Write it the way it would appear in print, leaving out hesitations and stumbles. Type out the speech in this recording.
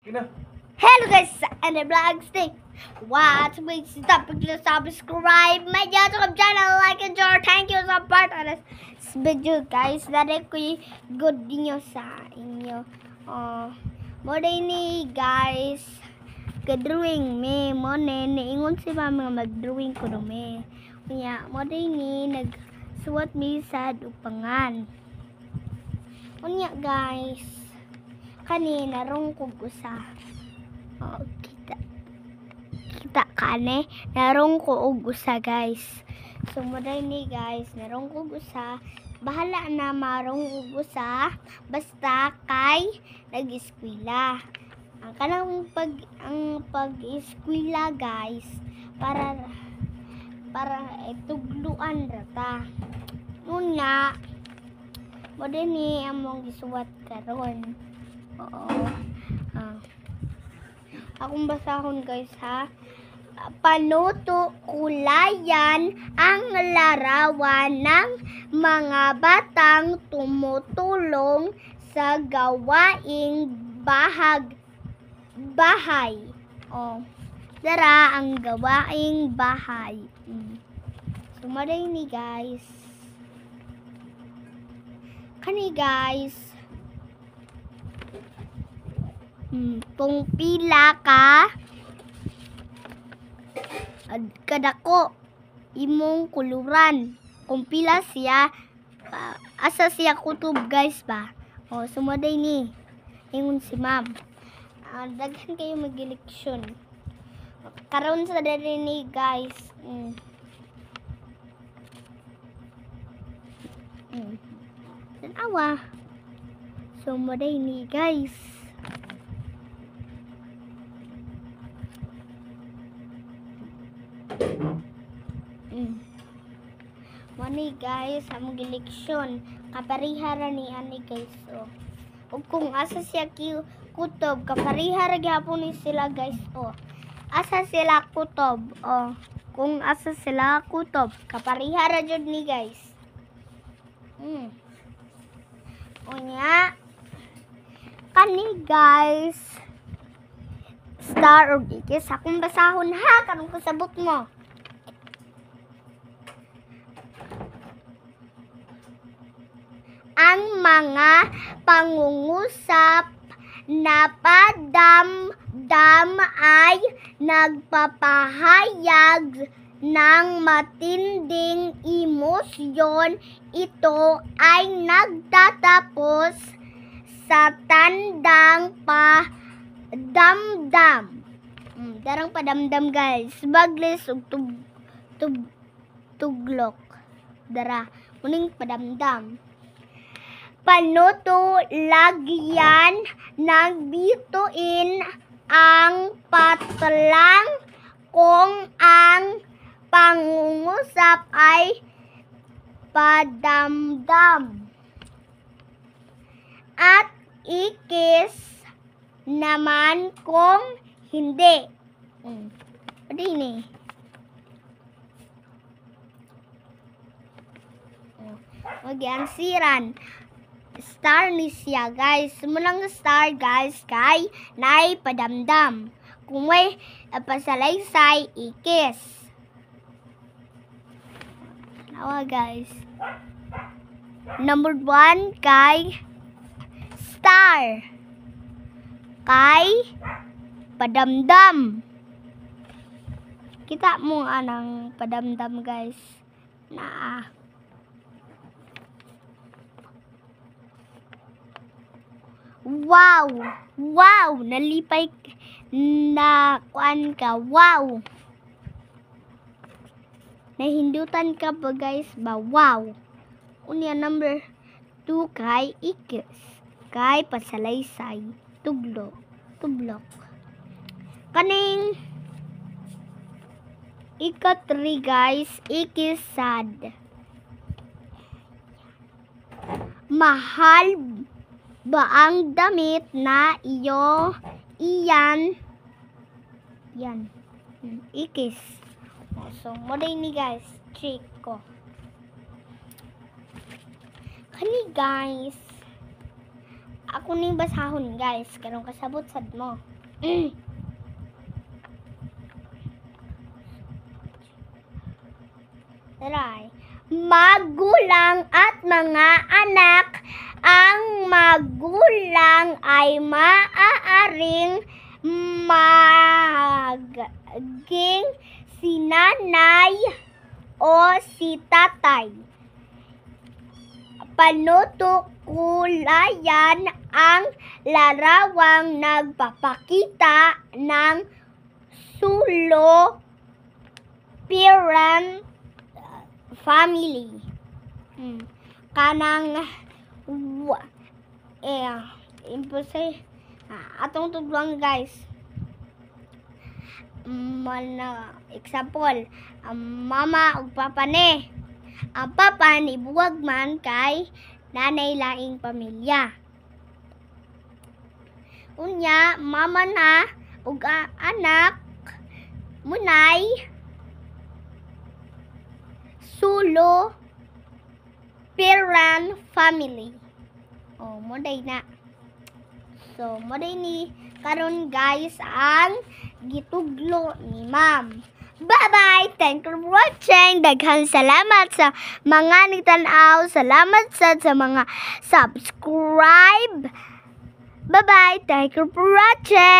Kina. Hello guys, and the vlog stick. What? Wait, stop, please subscribe my YouTube channel, like and share. Thank you so part on this video, guys. Dali ko good niyo sa inyo. Oh, mo ni guys. Ka-drawing me mo ni niingon si mama nga mag-drawing ko no me. Unya, mo ni nagsuwat mi sa dupangan. Unya guys, kanina rong kog usa. Oh, kita. Kita kane, narong ko og usa, guys. So moday ni guys, narong ko og usa. Bahala na marong og usa basta kay nag-eskwela. Ang kanang pag ang pag-eskwela guys, para para tugluan ra ta. Unya, mo din ni among gisuwat karon. Oo. Ah. Akong basahon guys ha. Panuto kulayan ang larawan ng mga batang tumutulong sa gawaing bahay. Oh. Dara ang gawaing bahay. So, maday ni guys. Kani guys. Kung pila ka kadako imong kuluran. Kung pila siya asa siya kutob guys ba. O sumaday ni ingon si ma'am. Daghan kayo mag-eleksyon. Karon sa diri ni guys. Tanawa. Sumaday ni guys. Mani guys, among eleksyon kaparihara ni ani guys oh. Ug kung asa siya kutob, kaparihara gyapon ni sila guys oh. Asa sila kutob oh. Kung asa sila kutob, kaparihara jud ni guys. Unya kani guys, star og ikis akong basahon ha karon ko sabot mo. Ang mga pangungusap na padamdam ay nagpapahayag ng matinding emosyon. Ito ay nagtatapos sa tandang padamdam. Darang padamdam guys. Baglis ug tuglok. Dara, muning padamdam. Panuto lagyan ng bituin ang patlang kung ang pangungusap ay padamdam. At ikis naman kung hindi. Pwede ni. Mag-ansiran. Star ni siya guys. Munang star guys kay nay padamdam. Kung may pasalaysay, ikis. Tawa guys. Number 1 kay star. Kay padamdam. Kita mo anang padamdam guys. Na. Wow! Wow! Nalipay na kuan ka. Wow! Nahindutan ka ba guys ba? Wow! Unya number 2 kay ikis. Kay pasalaysay. Tuglo. Tublok. Kaning ika-3 guys, ikis sad. Mahal ba ang damit na iyo iyan? Yan. Ikis. So, mo ni guys, trick ko. Kani guys, Ako ning basahon, guys, karon kasabot sad mo. Try. Magulang at mga anak. Ang magulang ay maaaring maging si nanay o si tatay. Panutukulayan ang larawang nagpapakita ng solo parent family. Kanang eh imposible atong tudluan, guys. Man, example, ang mama ug papa ni. Ang papa ni buwag man kay nanay laing pamilya. Unya, mama na ug anak munay solo parent family. Oh, mo day na. So, mo day ni karon, guys, ang gituglo ni ma'am. Bye-bye! Thank you for watching. Daghan salamat sa mga nagtan-aw. Salamat sa mga subscribe. Bye-bye! Thank you for watching.